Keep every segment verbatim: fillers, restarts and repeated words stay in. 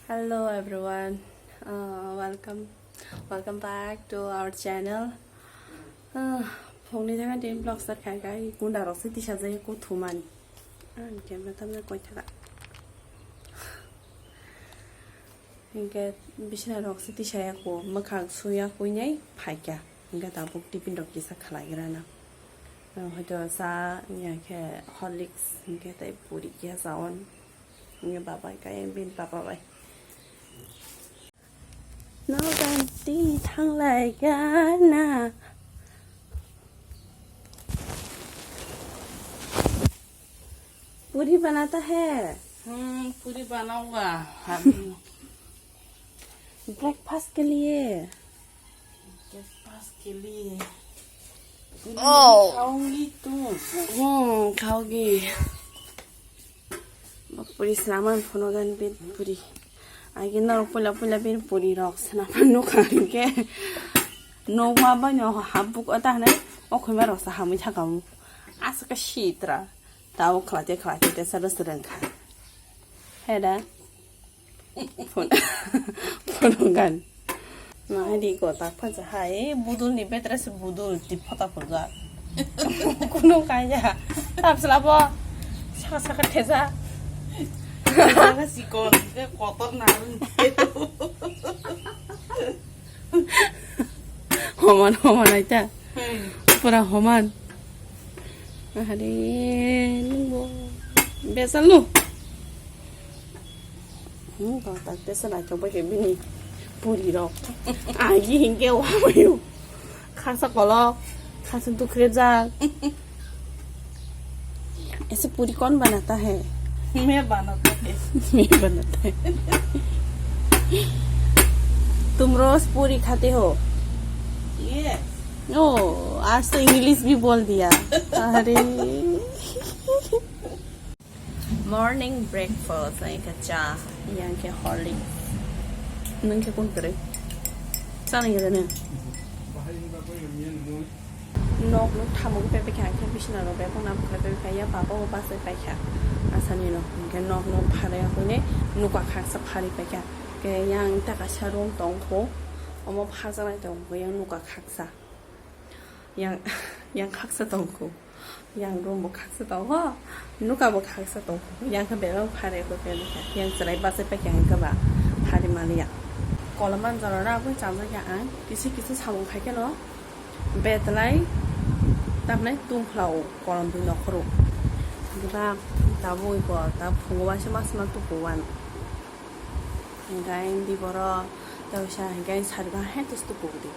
Hello everyone, uh, welcome, welcome back to our channel. Uh, phungni thangkhe tini vlog start khaikha, gunda rok se tisa jai kuthumani. Ang camera tamna koi thaka. Hinkhe bisina rok se tisa ya ko, mwkhang suya kuinai phaikha. Hinkhe tabuk tiffin rok kisa khlai grana. Hoito cha, hinkhe Horlicks, hinkhe tei puri kisa on. Hinkhe baba kaya bin baba bai. Noganti thanglai gana. Puri banata hai. Hmm, puri banaunga. Breakfast ke liye. Breakfast ke liye. Oh. Khaungi tu. Hmm, khaungi. Puri selaman phunugan bin puri. Agi norok puila puila bin puri rok selaman nukha hinkhe. Nokma bai no habuk ota hanai okhoi ma rok sa hamui thakamu. Aswk sitra. Tao khlate khlate tesa restaurant kha. Heda. Phun-, phunungan. Nahari ko tak phaja hai, budul ni betra se budul ti phota phunga. Kuno kaya. Tap selabo. Saka saka thesa. Saka sikon, ke kotor narun. Homan, homan aita. Hmm. Pura homan. Ahari, nungbo. Besalu. Hmm, to tak tesa na choba ke bini. Puri rok. Agi hinkhe wamayu. Khasa kolok. Khasa dukre jak. ऐसे पूरी कौन बनाता है? मैं बनाता है। मैं बनाता है। तुम रोज पूरी खाते हो? Yes. ओ, आज तो इंग्लिश भी बोल दिया। अरे। Morning breakfast, ang khe cha, yang khe Horlicks. Nung khe kun kwrwi? Chana ya ne? Nok no thamuk pai paikha, ang khe bisna rok bebak na bwkhwlai pai paikha, ya baba bo bachai paikha. Asani no, hwnkhe nok no pharai ya hwnwi nuka khaksa pharwi paikha. Khe yang ta kaisa room tongkho, omo pharjaknai tongkho, yang nuka khaksa. Yang, yang khaksa tongkho. Yang room bo khaksa tongo, nuka bo khaksa tongo. Yang khe bebak pharwi khe khe yang chwrai bachai paikha hwnkhe ba pharwi maliya. Kolom manjaro na aboni chamjakya ang kisa kisa samung khaikhe no betlai tamnai tungkhlao kolom twi nokhoro. Hwnkhe ba tabuk iko ta phungo waisa mas ma tukuwan. Hwnkhe ang di borok tei waisa hwnkhe ang sari ba hai tei se tuku di.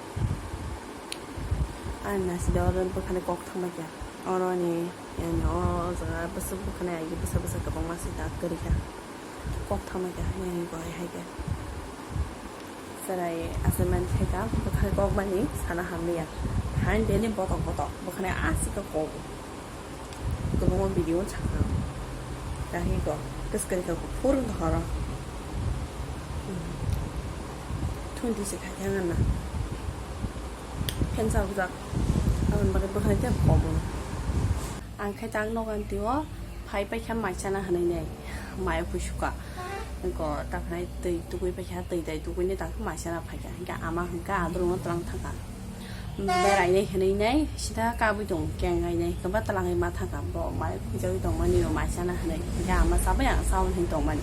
Ang nasi de oro bwkhani kok thangma kya. Oro ni, yani o jaga bwswk bwkhani agi bwsa bwsa kwbangma se tak kwrwi kha. Kok thangma kya, yani bo hai hai khe. Chwrai achaimani thai kha, bwkhani kok bani sana hamliya. Hain deni botok botok, bwkhani aswk khe kobo. Kwbangma video sakha. Kahiko, kwswk khe kuphur wngkha oro. Thunti se khaikhe ang na. Phensa bujak. Aboni bagwi bwkhani tei kobo. Ang khe tak nogan tio phai paikha mai chana hwnwi nai. Mai puisuka. Ko takhnai twi tugui paikha, twi tai tugui ni tak mai chana phaikha. Hwnkhe ama hwnkhe adrung no twlang thangkha. Berainai hwnwi nai sida kabui tongo, kengainai hwnkhe ba twlangwi ma thangkha, bo mai khujagwi tongmani rok mai chana hwnwi, hwnkhe ama chabai ang chaui hwnwi tongmani,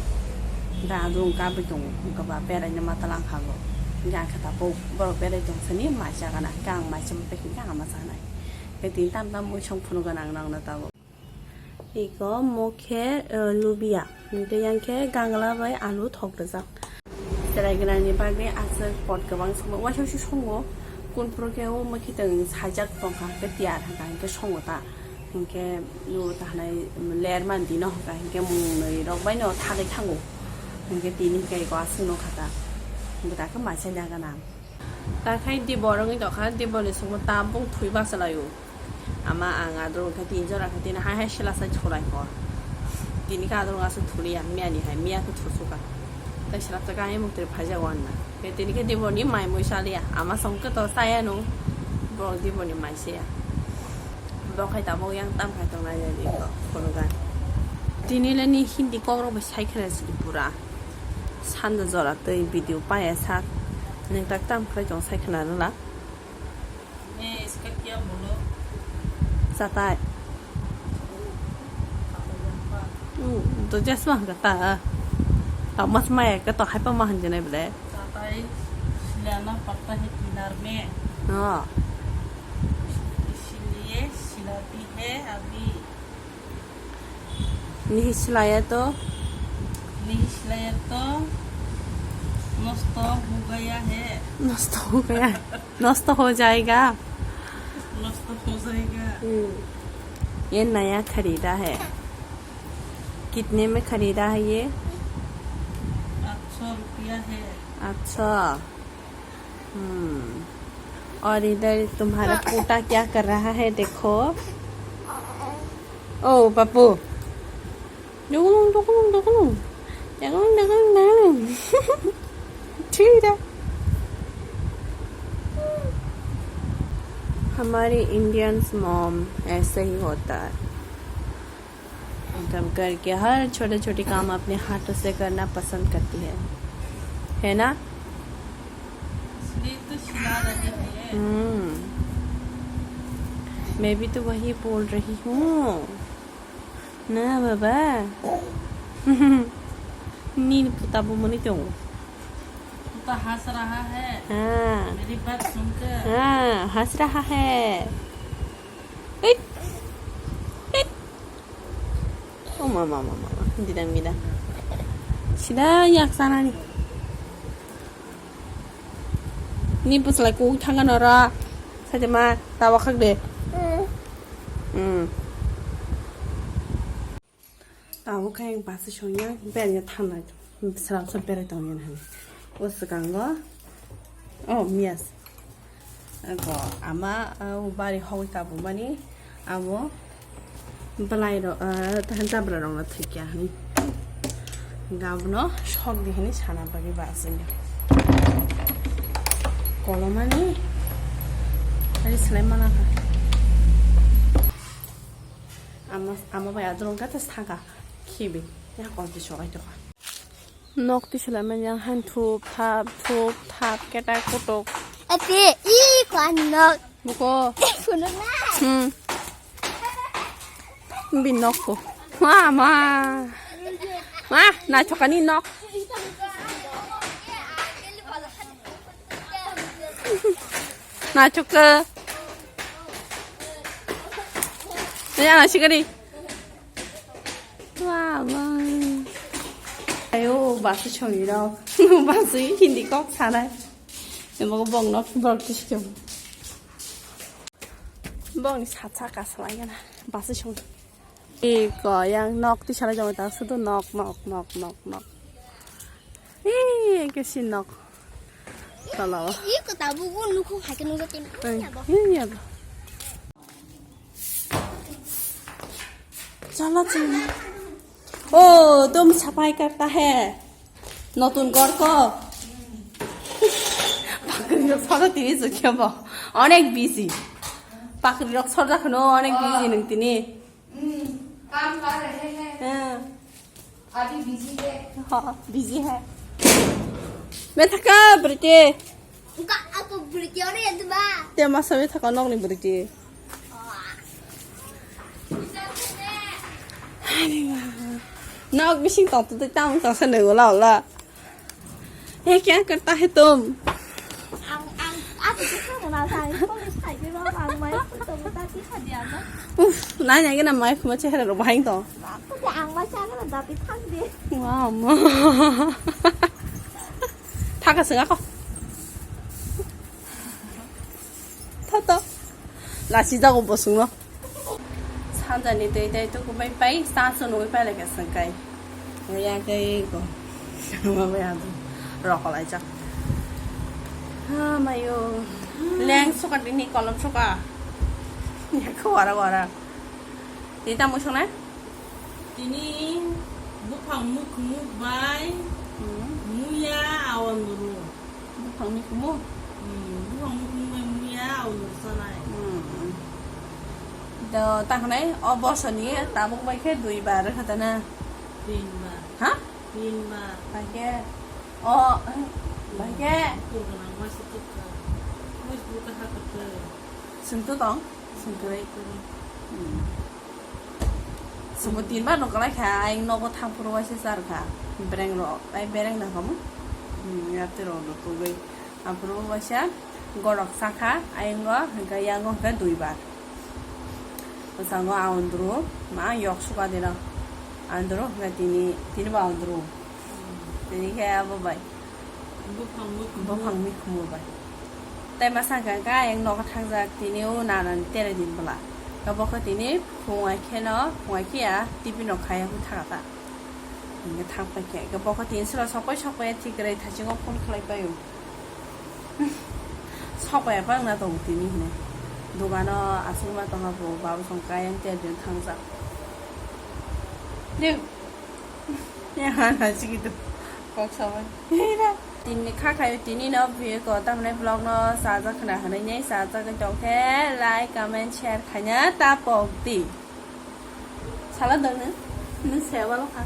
hwnkhe adrung kabui tongo, hwnkhe ba beraina ma twlang kha bo, hwnkhe ang khe tabuk borok berai tong sani mai chagana, hwnkhe ang mai chabai hwnkhe ama chanai, hwnkhe tini tam tam muisung phunukgana ang nokno tabuk. Iko mo khe, eh, lubia. Hwnkhe yang khe gangla bai alu thok rijak. Chwrai gwnangni bagwi aswk pot kwbang swngo. Waisa waisa swngo. Kunphuru khe o mwkhitwng sajak tongkha, hwnkhe tiyar hwnkha, hwnkhe swngo ta. Hwnkhe o ta hwnai ler man dino hwnkha, hwnkhe mwngnwi rok bai no thagwi thango. Hwnkhe tini hwnkhe iko aswk nokha ta. Hwnkhe ta khe maisa jaga na. Ta khai dibor wngwi tongkha, diborni swngo tabuk thwi bachalaio. Ama ang adro khe tin jora khe tin hai hai sela sai chulai kho. Tini khe adro aswk thuliya, miya ni hai, miya khe thusuka. Tai sela ta khe mukti phaijago anna. Khe tini khe diborni mai mui saliya. Ama song khe to saya no. Borok diborni mai saya. Bo khai tabuk yang tam khai tongnai jani ko, kono gan. Tini le ni Hindi kok rok bai sai khna sidi pura. Sanda jora tei video paya sak. Neng tak tam khlai tong sai khna rwla. मैं इसका क्या बोलूं? Satai. Hmm, to jasma kata. Tamas maya ka to hai pa mahan jene bele. Satai silana padta hai pilar mein. Ha. Isliye silati hai abhi. Nahi silaya to. Nahi silaya to. Nosto ho gaya hai. Nosto ho gaya. Nosto ho jayega. Nosto ho jayega. Hmm. Ye naya kharida hai. Kitne mein kharida hai ye? आठ सौ रुपया है। अच्छा। हम्म। और इधर तुम्हारा पोता क्या कर रहा है, देखो। ओ पप्पू। डुगलुंग, डुगलुंग, डुगलुंग। डुगलुंग, डुगलुंग, डुगलुंग। ठीक है। हमारे Indians mom ऐसे ही होता है। मतलब घर के हर छोटे छोटे काम अपने हाथों से करना पसंद करती है, है ना? इसलिए तो चिल्ला रही है। हम्म, मैं भी तो वही बोल रही हूँ ना बाबा। Nini puta bo mani tongo. तू तो हंस रहा है। हाँ। मेरी बात सुनकर। हाँ, हंस रहा है। Eit. Eit. Oh, mama, mama, mama. Didang, didang. Sida yak sana ni. Ni puslai kuk thanga nora. Saja ma, tawa khak de. Hmm. Tabuk khe ang bus songya, berya thangnai. Srang srang berai tongya nang. O swkango. Oh, miyas. Ago ama, o bari hogwi tabukmani. Amo belai rok, ah, tahan jabra rok no thwikya hwnwi. Gabno sok di hwnwi sana bagwi bus songya. Kolomani. Ari selai mana kha. Ama, ama bai adrong kata saka khibi. Ya kol ti sokai to kha. Nok ti selai man yang han thup thap, thup thap, ketai kutuk. Ate, i kwan nok. Buko. Kuno na. Hmm. Bi nok ko. Ma, ma. Ma, na chokani nok. Naithok khe. Nini ana sikari. Wah, wah. Ayo, bus songwi rok. Bus songwi Hindi kok sanai. Emo bong nok borok tiskam. Bongni satsa kasalai gana. Bus song. Iko yang nok ti salai jong ta sudu nok, nok, nok, nok, nok. Ih, ke si nok. Tala. Iko tabu gun nukho hai ke nungja tin. Iya, iya. Chala chini. Oh, tum sapai karta hai. Notun ghor ko. Pakri rok soro tini sukya bo. Onek busy. Pakri rok sorda khano onek busy nung tini. Hmm, काम कर रहे हैं। हाँ। अभी बिजी है। हाँ, बिजी है। मैं थका, बेटे। उनका, आपको बेटे और ये दुआ। Te masa me thaka nok ni bwrwi ti. Nok bising tong tu tang tong sa nai wala wala. Ye kya karta hai tum? Ang, ang, aku tu kha na sa, ko le sai ke ba ang mai ko to ta ti kha dia na. Uff, nai nai na mai khuma chehra ro bahai to. Ko ang mai cha na da ti thang de. Wow, ma. Thaka singa ko. Tha to. Lasi jago bosong no. Sanjani tei tei tuku bai pai sa so nungui pai lai ka sengkai. Oya kai ko. Ma bai adu. Roko lai jak. Ha mayo. Leng suka dini kolom suka. Ya ko wara wara. Tita musong na? Tini buphang mukhumuk bai Hmm. muya awan rwo. Buphang mukhumuk? Hmm, buphang mukhumuk bai muya awan rwo sanai. Hmm. Do ta hwnai o bosoni tabuk bai khe dui bar kha ta na? Tin bar. Ha? Tin bar. Bai khe Oh, bahai khe. Sungtu tong, sungtu. Hmm. Sungtu tinba no kalai kha, ayang nogo thang phuru waisa char kha. Bereng rok, ai bereng na kamu. Hmm, ya tiro no tugui. Aphuru waisa gorok chakha, ayang go, hingke yang go hingke duibar. Bwskango aundru, ma yok suka dino. Aundru, hingke tini, tini bo aundru. Tini khe abo bai. Buphang mikhumu. Buphang mikhumu bai. Tai masa hwnkha khe ayang nogo thangjak tini o nanani tere din bwla. Khe bo khe tini phungai kheno, phungai khiya T V no khaya hwn thaka ta. Hingke thang pai khe. Khe bo khe tini sora sokpai sokpai thik kwrwi thachingo phone khlai pai o. Sokpai ya bang na tong tini hwnwi. Dogano aswk ma tongma bo babu song kayang tere din thangjak. Ding. Ya, na sigi tu. Kok sabai. Tini kha khayo tini no view ko tamne vlog no sajak khna hwnwi nei sajak tong khe like, comment, share khaina ta pok di. Sala dong nang? Nang sewa lo kha.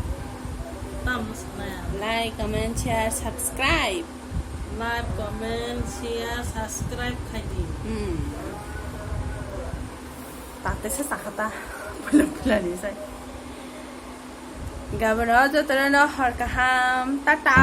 Tam sana. Like, comment, share, subscribe. Like, comment, share, subscribe khai di. Hmm. Tate se sakata. Pula pula ni sai. Gabono jotono hor kaham. Tata.